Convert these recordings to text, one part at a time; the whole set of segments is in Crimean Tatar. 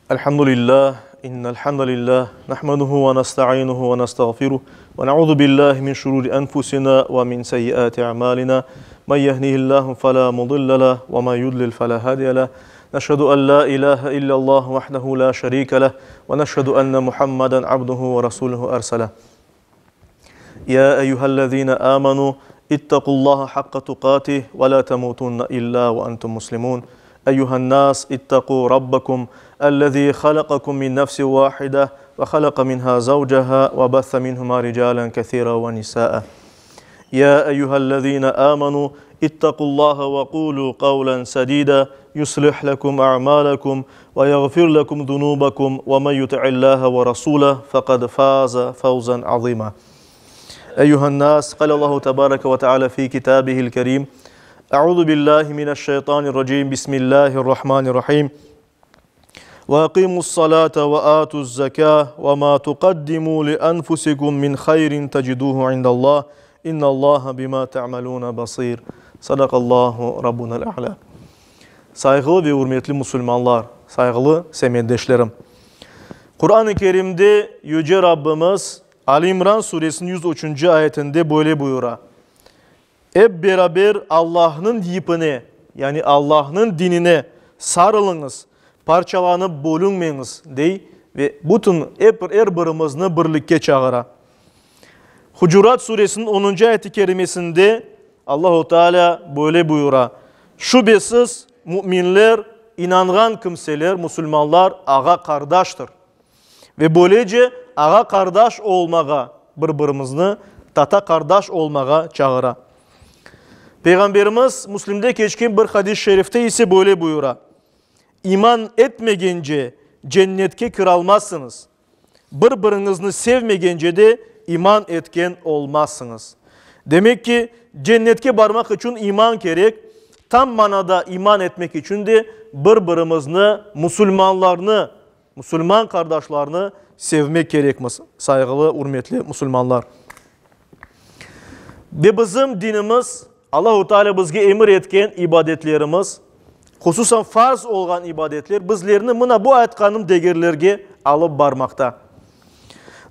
الحمد لله إن الحمد لله نحمده ونستعينه ونستغفره ونعوذ بالله من شرور أنفسنا ومن سيئات أعمالنا من يهنه الله فلا مضل له ومن يضلل فلا هادي له نشهد أن لا إله إلا الله وحده لا شريك له ونشهد أن محمدا عبده ورسوله أرسله يا أيها الذين آمنوا اتقوا الله حق تقاته ولا تموتن إلا وأنتم مسلمون أيها الناس اتقوا ربكم الذي خلقكم من نفس واحدة وخلق منها زوجها وبث منهما رجالا كثيرا ونساء يا أيها الذين آمنوا اتقوا الله وقولوا قولا سديدا يصلح لكم أعمالكم ويغفر لكم ذنوبكم ومن يطع الله ورسوله فقد فاز فوزا عظيما أيها الناس قال الله تبارك وتعالى في كتابه الكريم أعوذ بالله من الشيطان الرجيم بسم الله الرحمن الرحيم وأقيموا الصلاة وآتوا الزكاة وما تقدموا لأنفسكم من خير تجدوه عند الله إن الله بما تعملون بصير صدق الله ربنا الأعلى Sayğılı ve ürmetli musulmanlar, sayğılı semetdeşlerim! Quran-ı Kerimde Yüce Rabbimiz Ali İmran suresiniñ 103-nci ayetinde böyle buyura, Ep beraber Allahnıñ yipine, yani Allahnıñ dinine sarılıñız, parçalanıp bölünmeñiz, dey ve bütün, ep, er birimizni birlikke çağıra. Hucurat suresiniñ onuncı ayet-i kerimesinde Allahu Teala böyle buyura, Şübesiz, müminler, inanğan kimseler, musulmanlar ağa-qardaştır. Ve böylece ağa-qardaş olmağa, bir-birimizni tata-qardaş olmağa çağıra. Peyğamberimiz Müslimde keçken bir hadis-i şerifte ise böyle buyura, İman etmegence cennetke kiralmazsıñız, bir-biriñizni sevmegence de iman etken olmazsıñız. Demek ki, cennetke barmaq içün iman kerek, tam manada iman etmek içün de bir-birimizni, musulmanlarnı, Musulman qardaşlarnı sevmek kerekmiz, sayğılı, ürmetli musulmanlar. Ve bizim dinimiz, Allahu Teala bizge emir etken ibadetlerimiz, hususan farz olğan ibadetler, bizlerni mına bu aytqanım degerlerge alıp barmaqta.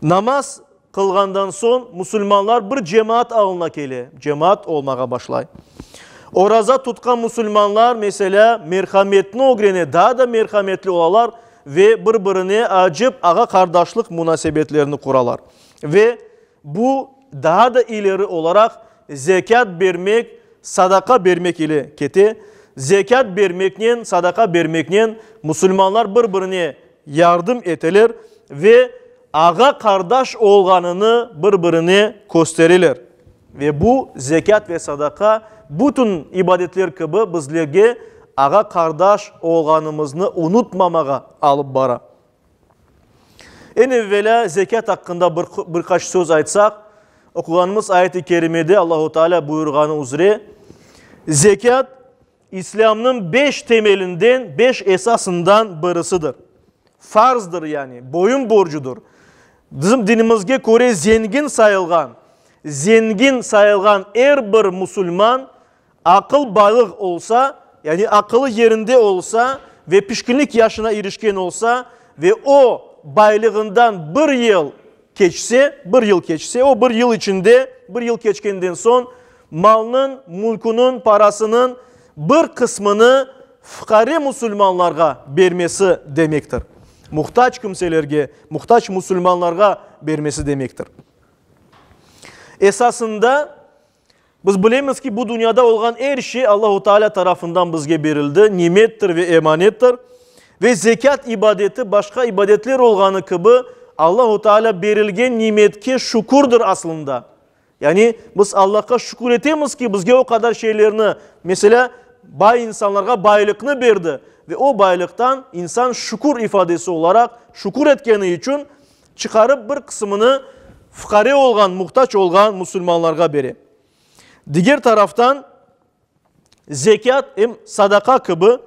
Namaz qılğandan soñ musulmanlar bir cemaat alına kele, cemaat olmağa başlay. Oraza tutqan musulmanlar, meselâ, merhametni ögrene, daa da merhametli olalar ve bir-birine acıp ağa-qardaşlıq munasebetlerini quralar. Ve bu daa da ileri olaraq zekât bermek, sadaqa bermek ile kete. Zekât bermeknen, sadaqa bermeknen musulmanlar bir-birine yardım eteler ve ağa-qardaş olğanını bir-birine köstereler. Ve bu zekât ve sadaqa bütün ibadetler kibi bizlerge ağa-qardaş olğanımıznı unutmamağa alıp bara. Eñ evvelâ zekât aqqında bir bir qaç söz aytsaq, oquğanımız ayet-i kerimede Allahu Teala buyurğanı üzre, zekât İslâmnıñ beş temelinden, beş esasından birisidir. Farzdır yani, boyun borcudır. Bizim dinimizge köre zengin sayılğan, zengin sayılğan er bir musulman aqıl balığ olsa, yani aqılı yerinde olsa ve pişkinlik yaşına irişken olsa ve o baylığından bir yıl keçse, bir yıl keçse, o bir yıl içinde, bir yıl keçkenden soñ malnıñ, mülküniñ, parasınıñ bir qısmını fuqare musulmanlarğa bermesi demektir. Muhtac kimselerge, muhtac musulmanlarğa bermesi demektir. Esasında, biz bilemiz ki, bu dünyada olğan er şey Allahu Teala tarafından bizge berildi, nimettir ve emanettir. Ve zekât ibadeti başqa ibadetler olğanı kibi, Allahu Teala berilgen nimetke şükürdir aslında. Yani biz Allahqa şükür etemiz ki, bizge o qadar şeylerni, meselâ, bay insanlarğa baylıqnı berdi ve o baylıqtan insan şükür ifadesi olaraq, şükür etkeni içün çıqarıp bir qısımını fuqare olğan, muhtac olğan musulmanlarğa bere. Diger taraftan, Zekât em sadaqa kibi,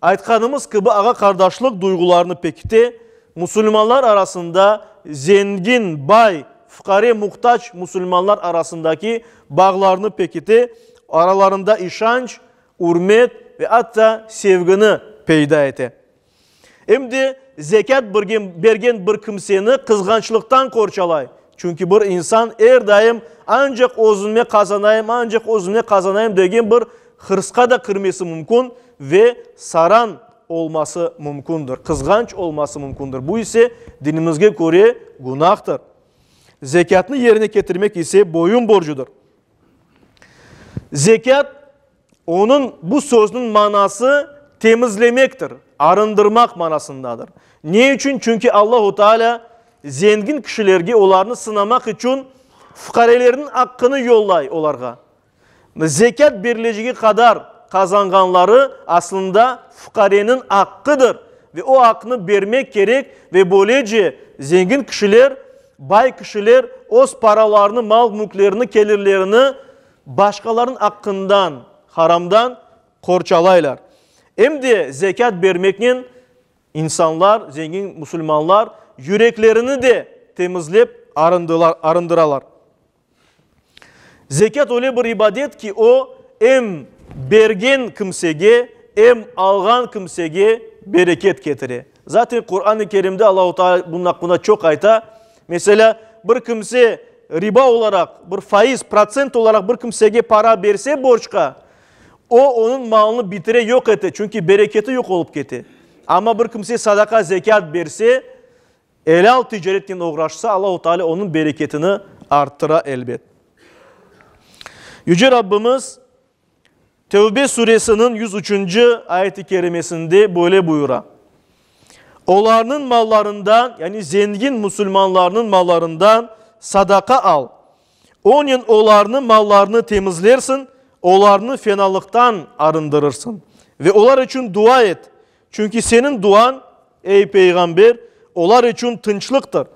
aytqanımız kibi ağa-qardaşlıq duyğularını pekite, musulmanlar arasında zengin, bay, fuqare, muhtac musulmanlar arasındaki bağlarnı pekite, aralarında işanç, ürmet ve atta sevgini peyda ete. Em de zekât bergen bir kimseni qızğançlıqtan qorçalay. Çünki bir insan er daim ancaq özüme qazanayım, ancaq özüme qazanayım degen bir hırsqa da kirmesi mümkün ve saran olması mümkündir, qızğanç olması mümkündir. Bu ise dinimizge köre günahtır. Zekâtnı yerine ketirmek ise boyun borcudır. Zekât, onıñ bu sözniñ manası temizlemektir, arındırmaq manasındadır. Ne içün? Çünki Allahu Teala zengin kişilerge olarnı sınamaq içün fuqarelerniñ aqqını yollay olarğa. Zekât berilecegi qadar qazanğanları aslında fuqareniñ aqqıdır ve o aqnı bermek kerek ve böylece zengin kişiler, bay kişiler öz paralarını, mal-mülklerini, kelirlerini başqalarnıñ aqqından, haramdan qorçalaylar. Em de zekât bermeknen insanlar, zengin musulmanlar yüreklerini de temizlep arındıralar. Zekât öyle bir ibadet ki, o, em bergen kimsege, em alğan kimsege bereket ketire. Zaten Quran-ı Kerimde Allahu Teala bunıñ aqqında çoq ayta. Meselâ, bir kimse riba olaraq, bir faiz, protsent olaraq bir kimsege para berse borcqa, o, onıñ malını bitire, yoq ete, çünki bereketi yoq olıp kete. Amma bir kimse sadaqa, zekât berse, Elâl ticaretnen oğraşsa, Allahu Teala onıñ bereketini arttıra elbet. Yüce Rabbimiz Tevbe suresiniñ 103-nci ayet-i kerimesinde böyle buyura, Olarnıñ mallarından, yani zengin musulmanlarnıñ mallarından sadaqa al, onen olarnıñ mallarını temizlersiñ, olarnı fenalıqtan arındırırsıñ ve olar içün dua et, Çünki seniñ duañ, ey peyğamber, olar içün tınçlıqtır.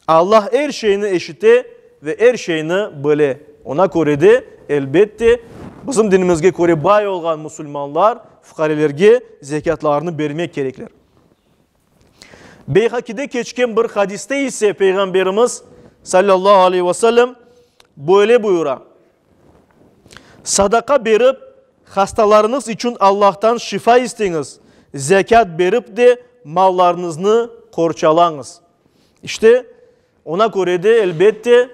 Allah er şeyni eşite ve er şeyni bile. Ona köre de, elbette, bizim dinimizge köre bay olğan musulmanlar fuqarelerge zekâtlarını bermek kerekler. Beyhakide keçken bir hadiste ise Peyğamberimiz, sallallahu aleyhi ve sellem, böyle buyura, Sadaqa berip, hastalarıñız içün Allahtan şifa isteñiz, zekât berip de mallarıñıznı qorçalañız. İşte, oña köre de, elbette,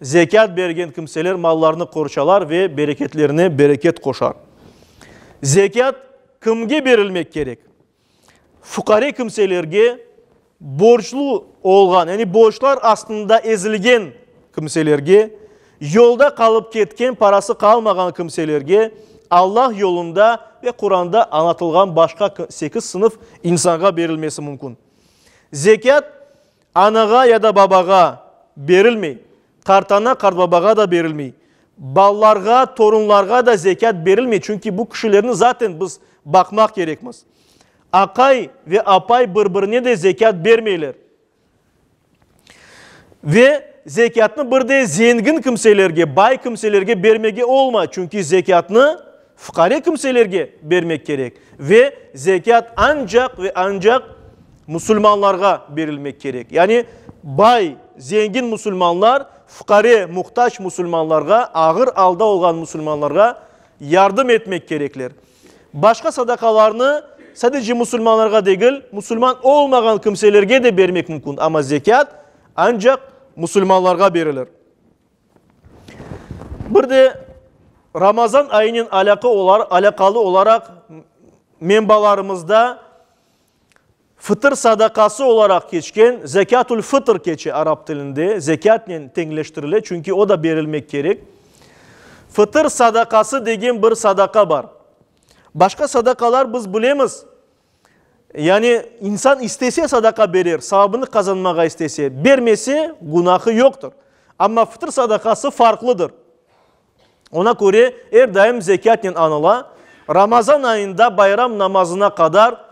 zekât bergen kimseler mallarını qorçalar ve bereketlerine bereket qoşar. Zekât kimge berilmek kerek? Fuqare kimselerge, borclu olğan, yani borclar astında ezilgen kimselerge, yolda qalıp ketken, parası qalmağan kimselerge, Allah yolunda ve Quranda añlatılğan başqa sekiz sınıf insanğa berilmesi mümkün. Zekât anağa ya da babağa berilmey, qartana, qartbabağa da berilmey. Balalarğa, torunlarğa da zekât berilmey, çünki bu kişilerni zaten biz baqmaq kerekmiz. Aqay ve apay bir-birine de zekât bermeyler. Ve zekâtnı bir de zengin kimselerge, bay kimselerge bermege olmay, çünki zekâtnı fuqare kimselerge bermek kerek. Ve zekât ancaq ve ancaq musulmanlarğa berilmek kerek. Yani bay, zengin musulmanlar fuqare, muhtac musulmanlarğa, ağır alda olğan musulmanlarğa yardım etmek kerekler. Başqa sadaqalarnı sadece musulmanlarğa degil, musulman olmağan kimselerge de bermek mümkün, amma zekât ancaq musulmanlarğa berilir. Bir de Ramazan ayınen alâqalı olaraq menbalarımızda fıtır sadaqası olaraq keçken zekâtul fıtr keçe arap tilinde, zekâtnen teñleştirile, çünki o da berilmek kerek. Fıtır sadaqası degen bir sadaqa bar. Başqa sadaqalar biz bilemiz, yani insan istese sadaqa berer, savabını qazanmağa istese, bermese günahı yoqtır. Amma fıtır sadaqası farqlıdır. Ona köre er daim zekâtnen añıla. Ramazan ayında bayram namazına qadar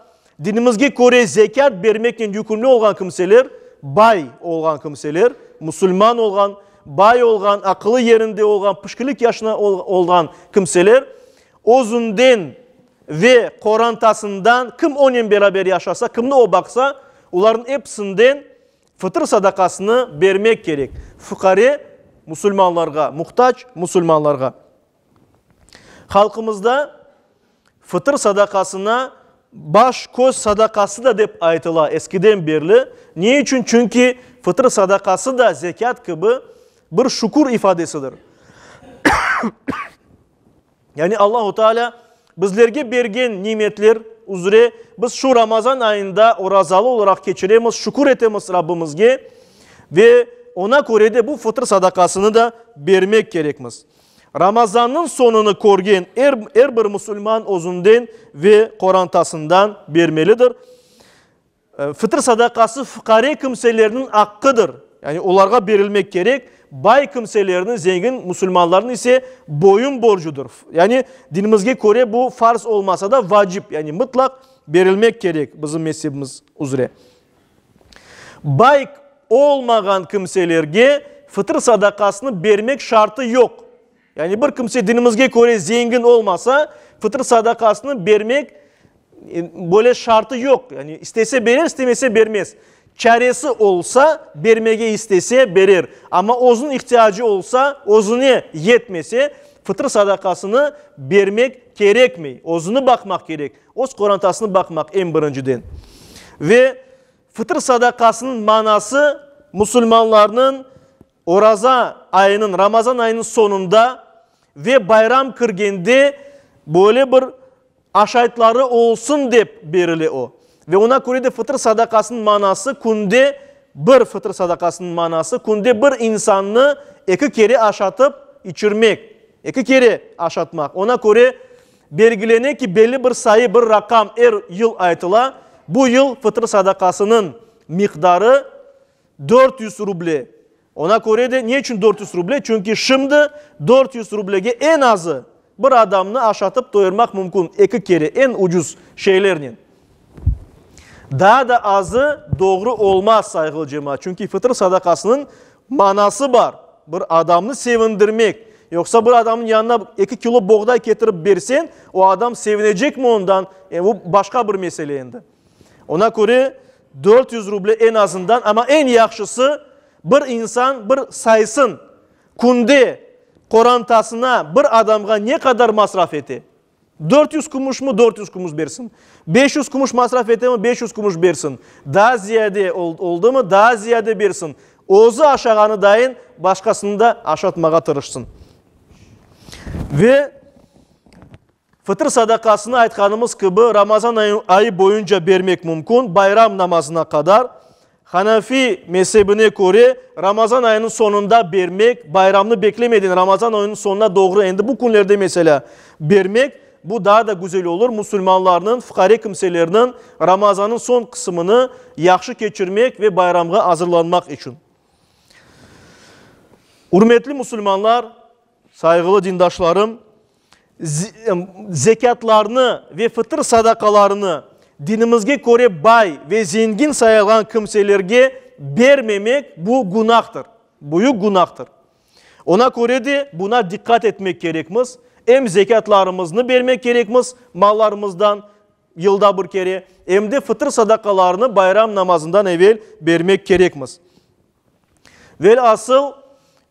dinimizge köre zekât bermeknen yükümlü olğan kimseler, bay olğan kimseler, musulman olğan, bay olğan, aqılı yerinde olğan, pişkilik yaşına olğan kimseler özünden ve qorantasından kim onen beraber yaşasa, kimni o baqsa, olarnıñ episinden Fıtır sadaqasını bermek kerek fuqare musulmanlarğa, muhtac musulmanlarğa. Halqımızda fıtır sadaqasına. Baş-köz sadaqası da dep aytıla eskiden berli. Ne içün? Çünki fıtır sadaqası da zekât kibi bir şükür ifadesidir. Yani Allahu Teala bizlerge bergen nimetler üzre biz şu Ramazan ayında orazalı olaraq keçiremiz, şükür etemiz Rabbimizge ve oña köre de bu fıtır sadaqasını da bermek kerekmiz. Ramazannıñ soñunı körgen er, er bir musulman özünden ve qorantasından bermelidir. Fıtır sadaqası fuqare kimselerniñ aqqıdır, yani olarğa berilmek kerek, bay kimselerniñ, zengin musulmanlarnıñ ise boyun borcudır. Yani dinimizge köre bu farz olmasa da vacip, yani mıtlaq berilmek kerek bizim mezhebimiz üzre. Bay olmağan kimselerge fıtır sadaqasını bermek şartı yoq. Yani bir kimse dinimizge köre zengin olmasa, fıtır sadaqasını bermek böyle şartı yoq. Yani istese berer, istemese bermez. Çaresi olsa, bermege istese berer. Amma özüniñ ihtiyacı olsa, özüne yetmese, fıtır sadaqasını bermek kerekmey. Özüni baqmaq kerek. Öz qorantasını baqmaq eñ birinciden. Ve fıtır sadaqasınıñ manası musulmanlarnıñ oraza ayınıñ, Ramazan ayınıñ soñunda ve bayram kirgende böyle bir aşaytları olsun dep berile o. Ve oña köre de fıtır sadaqasınıñ manası künde bir fıtır sadaqasınıñ manası künde bir insannı eki kere aşatıp içirmek, eki kere aşatmaq. Oña köre Belgilene ki, belli bir sayı, bir raqam er yıl aytıla, bu yıl fıtır sadaqasınıñ miqdarı 400 ruble. Oña köre de, ne içün 400 ruble? Çünki şimdi 400 rublege eñ azı bir adamnı aşatıp toyurmaq mümkün, eki kere, eñ ucuz şeylernen. Daa da azı doğru olmaz, sayğılı cemaat, çünki fıtır sadaqasınıñ manası bar, bir adamnı sevindirmek. Yoqsa bir adamnıñ yanına eki kilo boğday ketirip berseñ, o adam sevinecekmi ondan, e, bu başqa bir mesele endi. Oña köre 400 ruble eñ azından, amma eñ yahşısı bir insan bir saysın, künde qorantasına bir adamğa ne qadar masraf ete. 400 kümüşmi, 400 kümüş bersin. 500 kümüş masraf etemi, 500 kümüş bersin. Daa ziyade oldımı, daa ziyade bersin. Özü aşağanı dayın, başqasını da aşatmağa tırışsın. Ve fıtır sadaqasını aytqanımız kibi, Ramazan ayı boyunca bermek mümkün, bayram namazına qadar. Hanafi mezebine köre, Ramazan ayınıñ soñunda bermek, bayramnı beklemeden Ramazan ayınıñ soñuna doğru, endi bu künlerde meselâ, bermek, bu daa da güzel olur, musulmanlarnıñ, fuqare kimselerniñ Ramazannıñ soñ qısımını yahşı keçirmek ve bayramğa azırlanmaq içün. Ürmetli musulmanlar, sayğılı dindaşlarım! Zekâtlarnı ve fıtır sadaqalarını dinimizge köre bay ve zengin sayılğan kimselerge bermemek bu günahtır, büyük günahtır. Oña köre de buna diqqat etmek kerekmiz, em zekâtlarımıznı bermek kerekmiz mallarımızdan yılda bir kere, em de fıtır sadaqalarını bayram namazından evel bermek kerekmiz. Velâsıl,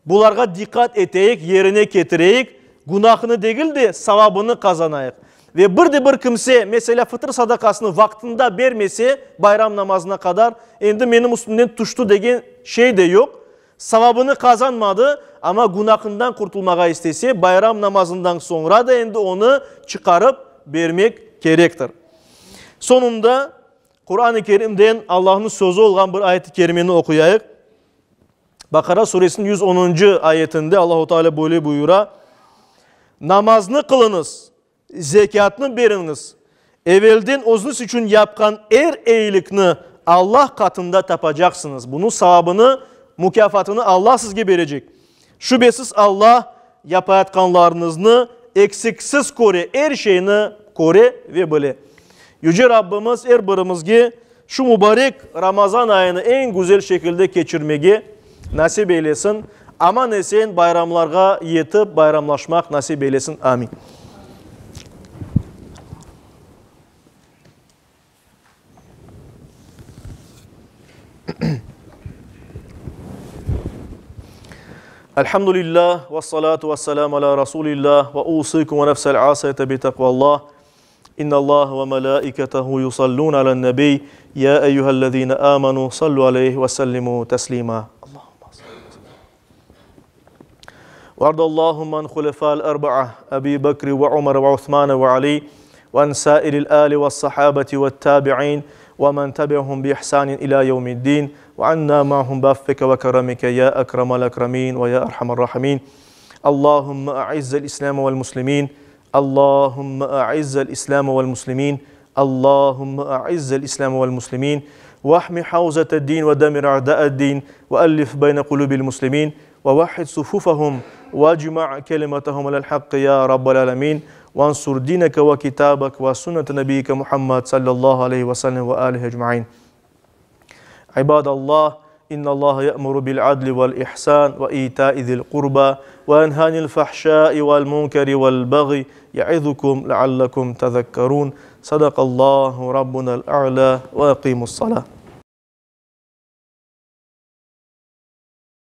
bularğa diqqat eteyik, yerine ketireyik, günahını degil de, savabını qazanayıq. Ve bir de bir kimse, meselâ, fıtır sadaqasını vaqtında bermese, bayram namazına qadar, endi menim üstümden tüşti degen şey de yoq, savabını qazanmadı, amma günahından qurtulmağa istese, bayram namazından soñra da endi onı çıqarıp bermek kerektir. Soñunda, Quran-ı Kerimden Allahnıñ sözü olğan bir ayet-i kerimeni oquyayıq. Baqara suresiniñ 110-ncı ayetinde Allahu Teala böyle buyura, Namaznı qılıñız, zekâtnı beriñiz, evelden özüñiz içün yapqan er eyilikni Allah qatında tapacaqsıñız. Bunıñ savabını, mukâfatını Allah sizge berecek. Şübesiz Allah yapayatqanlarıñıznı eksiksiz köre, er şeyni köre ve bile. Yüce Rabbimiz er birimizge şu mubarek Ramazan ayını eñ güzel şekilde keçirmege nasip eylesin. Aman-esen bayramlarğa yetip bayramlaşmaq nasip eylesin. Amin. Elhamdülillah ve salatu ve selamu ala Rasulillah ve usikum ve nefsel asiyete bi takvallah. إن الله وملائكته يصلون على النبي يا أيها الذين آمنوا صلوا عليه وسلموا تسليما اللهم صل وارض اللهم عن خلفاء الأربعة أبي بكر وعمر وعثمان وعلي وعن سائر الآل والصحابة والتابعين ومن تبعهم بإحسان إلى يوم الدين وعنا معهم بعفك وكرمك يا أكرم الأكرمين ويا أرحم الراحمين اللهم أعز الإسلام والمسلمين اللهم أعز الإسلام والمسلمين اللهم أعز الإسلام والمسلمين واحم حوزة الدين ودمر أعداء الدين وألف بين قلوب المسلمين ووحد صفوفهم واجمع كلمتهم على الحق يا رب العالمين وانصر دينك وكتابك وسنة نبيك محمد صلى الله عليه وسلم وآله أجمعين عباد الله إن الله يأمر بالعدل والإحسان وإيتاء ذي القربى وينهى عن الفحشاء والمنكر والبغي يعظكم لعلكم تذكرون صدق الله ربنا الأعلى وأقيموا الصلاة.